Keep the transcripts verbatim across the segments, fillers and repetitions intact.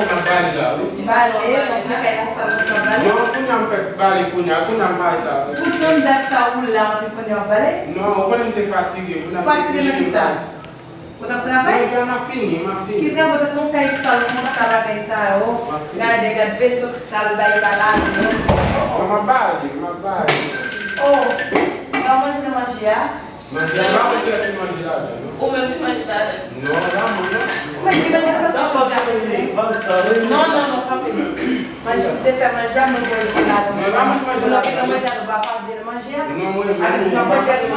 M ap bale la, wi. Bale, antre kay la sal konsa bale. Non, kounye a m fèk bale kounye a, kounye a m pa eta. Pou tann dat sa ou la, anpi kounye a w ap bale? Non, ou konnen m te fatige, kounye a m te fatige. Fatige nan kisa? Ou t ap travay? Non, m ap fini, m ap fini. Ki travay? Ou t ap nan kay sal konsa, bagay sa yo. M ap fini. Gade, gad veso k sal, bay pa la. Non, m ap bale, m ap bale. Oh, w ap manje nan manje a? Manje, m pa konn kiyès ki manje ladan, non. Ou menm ki manje ladan? Non, pa mwen, non. Ou menm ki manje ladan, se chòt la. Non, non, non, kanpe. Manje, m te fè manje a, mwen voye di ladan. Mwen pa manje manje ladan. Mwen pa manje a, nou pa pale de manje a. Non, mwen, mwen, mwen pa manje nan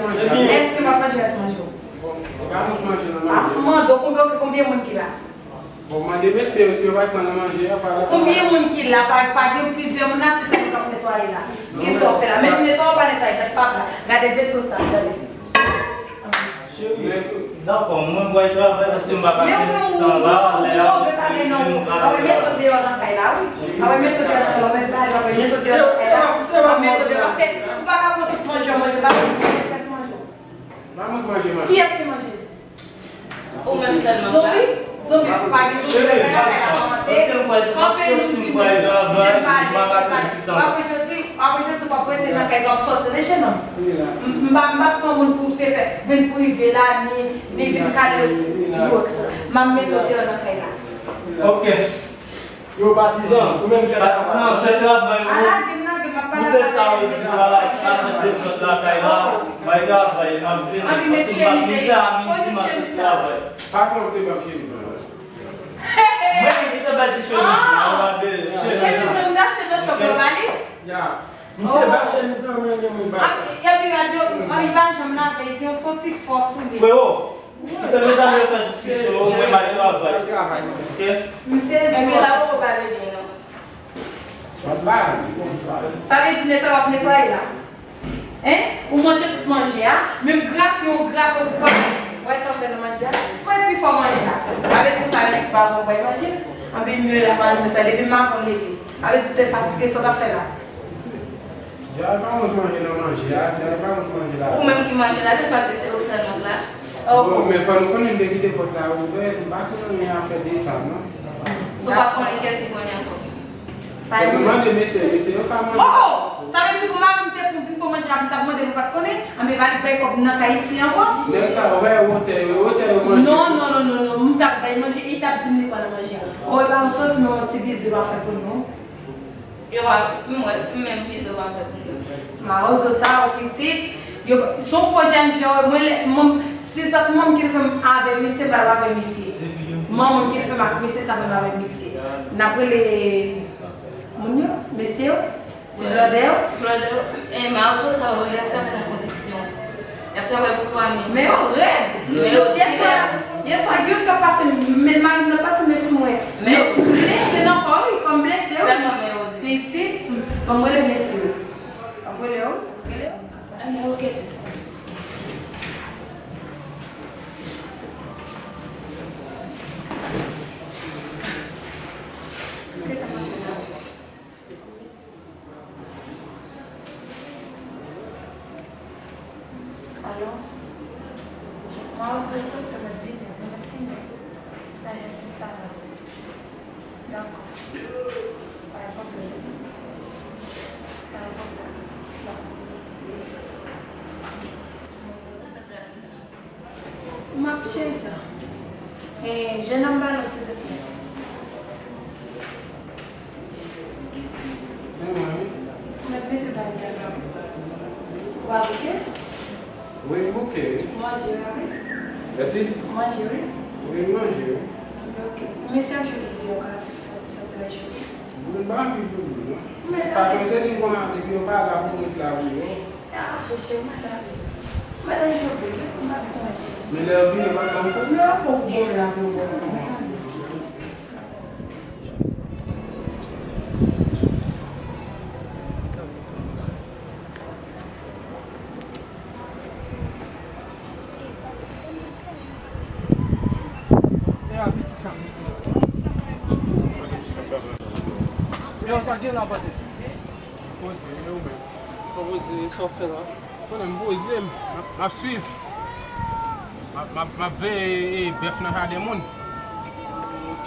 manje a. Èske m ap manje rès manje w? Bon, m pa manje nan manje a. M ap mande w konbyen, konbyen moun ki la? Bon, mande mesye yo si yo pa t pran nan manje a, pa la sa. Konbyen moun ki la? Pa, pa gen plizyè moun la, se sèl nou k ap netwaye la. Gen sa w fè la. Menm netwaye w pa netwaye tèt fatra. Gade veso sa, gade. Cheri, dakò, mwen pral travay paske m pa ka pèdi tan la, lè a rive, m pral travay. Apre mete w deyò nan kay la, wi. Apre mete w deyò nan kay la, w mèt pale, apre mete w deyò nan kay la. W ap mete w deyò paske ou pa ka pran tout manje w manje, pa gen pyès manje w. Pa manje manje. Kiyès ki manje? Ou menm sèlman. Zonbi? Zonbi, pa gen zonbi nan kay la, pa manje. Kanpe nou di nou. Mwen pa ka pèdi tan. Apre jodi, apre jodi, w ap rete nan kay la, w ap sòti de chez nous. M, m pa, m pa t pran moun pou te fè vin prive la, ni, ni vin kale yo ak sa. M ap mete w deyò nan kay la. Ok. Yo, patizan, ou menm fè travay. Patizan, fè travay ou. Ala, gen nan, gen, m ap pale. Koute sa yo di la, pa fè dezòd lakay la. Bay travay, m ap vini. Anpi met chemiz, poze chemiz sa. Pa konte ban chemiz la. Mwen ki te pèdi chemiz la, mwen de chemiz la. Chemiz la, m te achte nan shop la, ba li. Ya. Misye ba chemiz la, mwen gen mwen ba. Epi radyo, anpi pa janm lave, gen yon santi fò sou li. Freo, kite medam yo fè diskisyon yo, mwen m al travay. Ok? Misye, epi la ou pale byen non. Sa vle di netwaye w ap netwaye la. Hein? Ou manje tout manje a, menm grate ou grate ou pa wè sa w fè nan manje a. Mwen pi fò manje a. Sa vle di konsa rès pa bon bay manje. Anpi m lè la manje mwen ta depi maten leve. Sa vle di ou te fatige sa w t ap fè la. Jay pa wont manje nan manje a, Jay pa wont manje la. Ou menm ki manje la, paske se ou sèlman k la. Bon, men fò nou konnen m te kite pòt la ouvè, m pa konn anyen afè de sa, non. Si w pa konnen, kiyès ki konnen ankò? Fò nou mande mesye, mesye yo pa manje. Oh, oh! Sa vle di pou mari m te pou vin pou manje la, pou m t ap mande l, ou pa t konnen? Anben, pa li bay kòb nan kay isi ankò? Nèg sa yo bay wotè yo, wotè yo manje. Non, non, non, non, non, m t ap bay manje, e li t ap di m li pran nan manje a. Oh, e pa yon soti, men yon ti bizou pa fè pou nou. Yo pa, m wè, m menm vize w pa fè pou mwen. Mawozo sa, ou pitit, yo, se yon fo jèn jan, mwen, lè, mwen, si se t ap manman m ki te fè m avè misye, m pa t ap avè misye. Manman m ki te fè m ak misye, sa fè m avè misye. N ap rele moun yo, mesye yo, ti blòdè yo. Ti blòdè yo, e, mawozo sa, yo, y ap travay nan pwodiksyon. Y ap travay pou twa mil. Men yo rèd. Men yo di yèswa, yèswa, youn k ap pase, men mari m nan pase men sou mwen. Men yo blese nan kò, wi, kòm blese, wi. Tèlman men yo di. Pitit, m, ban m rele mesye yo. Ban m rele yo, rele yo. Anben, ok, sisi. Kisa m ap fè la? Alo? Mawozo, soti, mwen vini, mwen vini. Dayè, sista la. Dakò. Pa gen pwoblèm. Pa gen pwoblèm. Dakò. M ap cheri sa. E, jennonm, ba non, silvouplè. Men mwen, wi. Mwen mete ba li a la. Ou pa bouke? Wi, m bouke, wi. Manje la, wi. Eti? Manje, wi. Wi, m manje, wi. Ok. Mesye ap jwe pou li, yo ka fè ti soti la jwe. Mwen pa anvi pou li, non. Pa konn se li m konn ap epi yo pa la pou ret la pou yo. Ah, mesye, mwen ta vle. Mwen ta jwe pou li, mwen pa bezwen mesye. Men lè yo vini, yo pa t ban m kou? Non, yo poko bon la pou yo bon. Yo, sa gen la, pase. Poze, men ou menm. Poze, sa w fè la? Konnen m poze, m ap, m ap swiv. M ap, m ap, m ap veye, e, bèf nan jaden moun. Ok.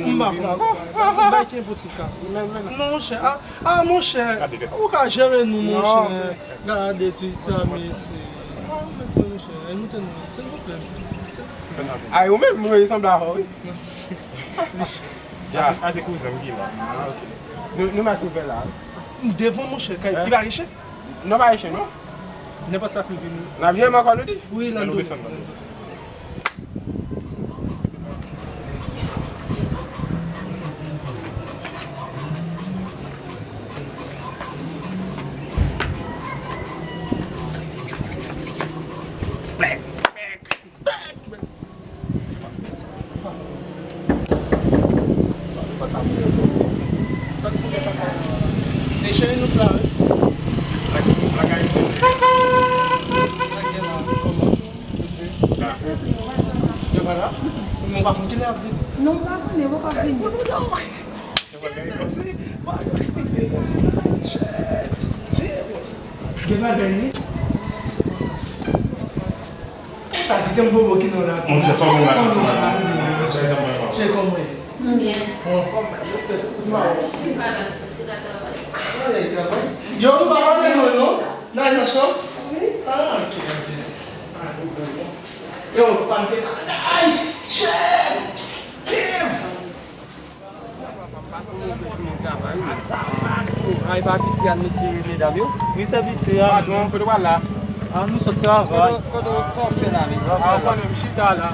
nou, m pa pran. M bay ki enposib ka. Non, monchè, a, a, monchè, ou ka jere nou, monchè. Gade ti sa, mesye. A, mèt mwen, monchè, ann moute nou, silvouplè. Ay, ou menm, ou sanble avè w, wi. Ase, ase kouzen m ki la. Nou, nou mèt ouvè la, wi. Devan, monchè, kay, li pa riche? Non, pa riche, non. Nenpòt sa k rive nou. N ap jere ankò, nou di? Wi, nan nou desann. Bèk, bèk, bèk. Sa k fè papa? Sa k fè papa? Te cheri nou pla, wi. Sa k gen la, kòman? Mesye. Yo pa la? Mwen pa konn kilè y ap vin. Non, m pa konnen, yo poko vini. Gen bagay, wi. Sa ki te m bobo ki nan la. Monchè, sa w gen la? Kòman sa, monchè? Chè, kòman ye? M byen. Ou anfòm? Yo fè tout mal. M pa nan soti la travay. Travay, travay. Yo, nou pa pale non, non. N al nan chanm? Wi. Ah, ok, ok. Pa gen pwoblèm, non. Yo, pa n te, ay, chè! Damn! Pase yon move jounen travay, wi. Ay, pa piti a, met medam yo. Wi, se piti a. Patwon, kote w al la? A, nou sot travay. Kote, kote w, sa w ap fè la, menm? A, w konnen m chita la.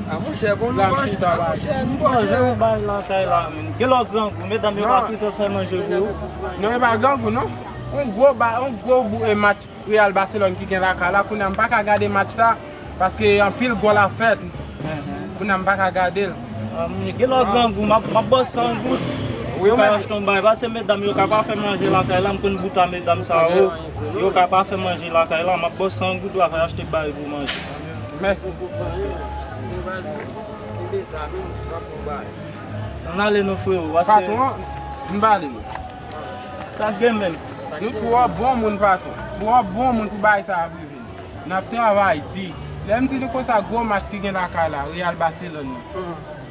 A, monchè, bon, nou manje, monchè, nou manje. Manje yon bagay lakay la, menm. Gen lè w grangou, medam yo pa toujou fè manje pou ou. Non, e pa grangou, non. On gwo ba, on gwo bou, e, match Real Barcelone ki gen lakay la, kounye a m pa ka gade match sa, paske anpil gòl ap fèt. Kounye a m pa ka gade l. Ah, men gen lè w grangou, m ap, m ap ba w san goud. Wi, ou ka achte yon bagay, paske medam yo ka pa fè manje lakay la, m konn bout a medam sa yo. Yo ka pa fè manje lakay la, m ap ba w san goud, w a fè achte bagay pou manje. Mèsi. Ann ale non, frewo, paske patwon an, m pale nou. Sa gen menm. Nou twò bon moun, patwon. Twò bon moun pou bagay sa ap rive nou. N ap travay di. Lè m di nou konsa, gwo match ki gen lakay la, Real Barcelone nan.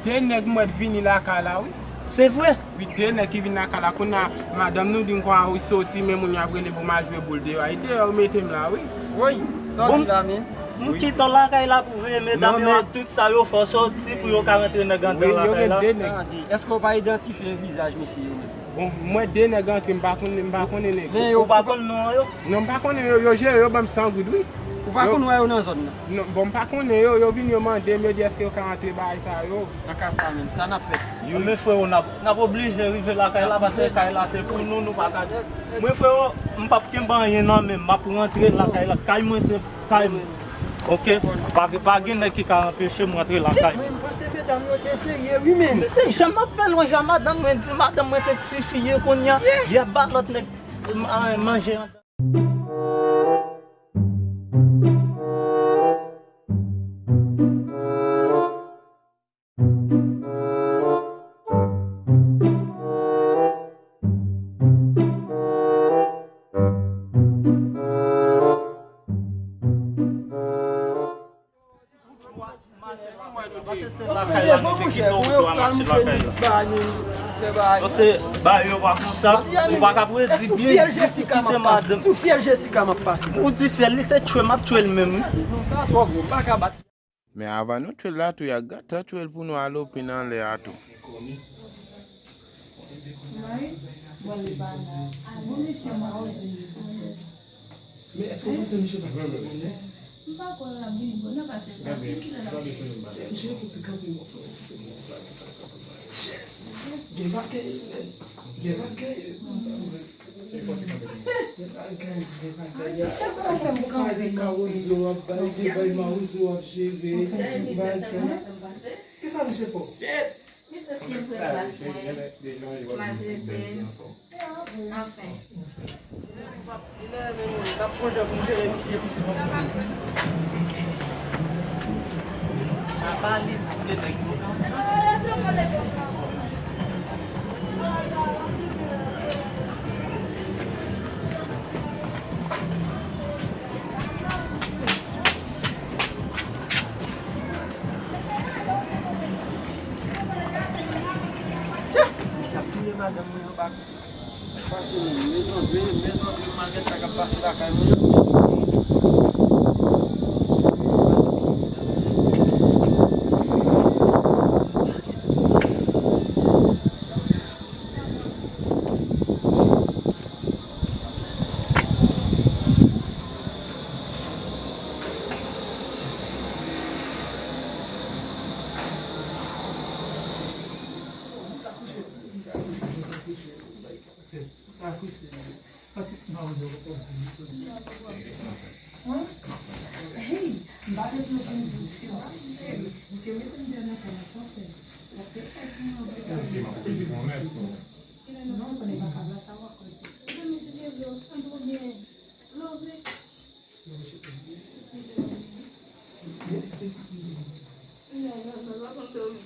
De nèg m wè t vini lakay la, wi. Se vre? Wi, de nèg ki vin lakay la. Kounye a, madanm nou di m konsa, wi, soti, men moun yo ap rele pou m al jwe boul deyò a. E deyò yo mete m la, wi. Woy, sa w di la, men? M kite w lakay la pou veye medam yo ak tout sa yo fè w sòti pou yo ka rantre nèg anndan lakay la. Tande, èske w pa idantifye vizaj mesye yo menm? Bon, mwen de nèg antre, m pa konn, m pa konnen nèg yo. Ou pa konn non yo? Non, m pa konnen yo, yo jere yo ban m san goud, wi. Ou pa konn wè yo nan zòn nan? Non, bon, m pa konnen yo, yo vin yo mande m, yo di èske yo ka antre bagay sa yo. Nan ka sa menm, sa n ap fè? Men frewo, n ap, n ap oblije rive lakay la, paske kay la se pou nou, nou pa ka. Mwen frewo, m p ap kenbe anyen nan men m, m ap rantre lakay la, kay mwen se kay mwen. Oke? Pa, pa gen nèg ki ka anpeche m rantre lakay mwen. Mwen panse medam yo te serye wi menm. Se jan m ap fè lwanj a madanm mwen, di madanm mwen se tifi ye kounye a, y ap ba lòt nèg, m, a, manje anndan. Paske se lakay la nou te kite w pou w al mache lakay la. Paske bagay yo pa konsa, ou pa ka predi byen di pou kite madanm. Sou fyèl Jessica m ap pase. Ou di fyèl, li se tchwe m ap tchwe l menm wi. Non, sa twò gwo, m pa ka bat. Men avan nou tchwe l la tou, y a gentan tchwe l pou nou al open anlè a tou. Mari, bon, li pa la. Bon, mesye, m pa oze. Men èske w panse misye pa fè bonè? M pa kwè l ap vini bonè paske l pa di kilè l ap vini. Misye fouti kanpe m, fòse kite m. Gen bagay, men. Gen bagay. Gen bagay, gen bagay. Sa gen kawozo w ap bay, gen bay mawozo w ap jere. Kisa misye fè w? Misye senpleman bat mwen, maltrete m, anfen. Li lè men mwen, m t ap sonje pou m jere misye plis mwen. Sa pa li, paske nèg yo. Sa, misye ap touye madanm mwen anba kote. Pase mwen, mezon, mezon, mezon, malgre sa k ap pase lakay mwen. Hey, m pa vle pran pou m di w, se pa cheri, se mete m deyò nan kay la, sa w fè? W ap peye kay pou mwen, w ap peye kay pou mwen. Non, konnen pa kab la, sa w ap kòti. Ebyen, misye se vle, w konn twò byen. Love. Non, non, non, pa konn dòmi.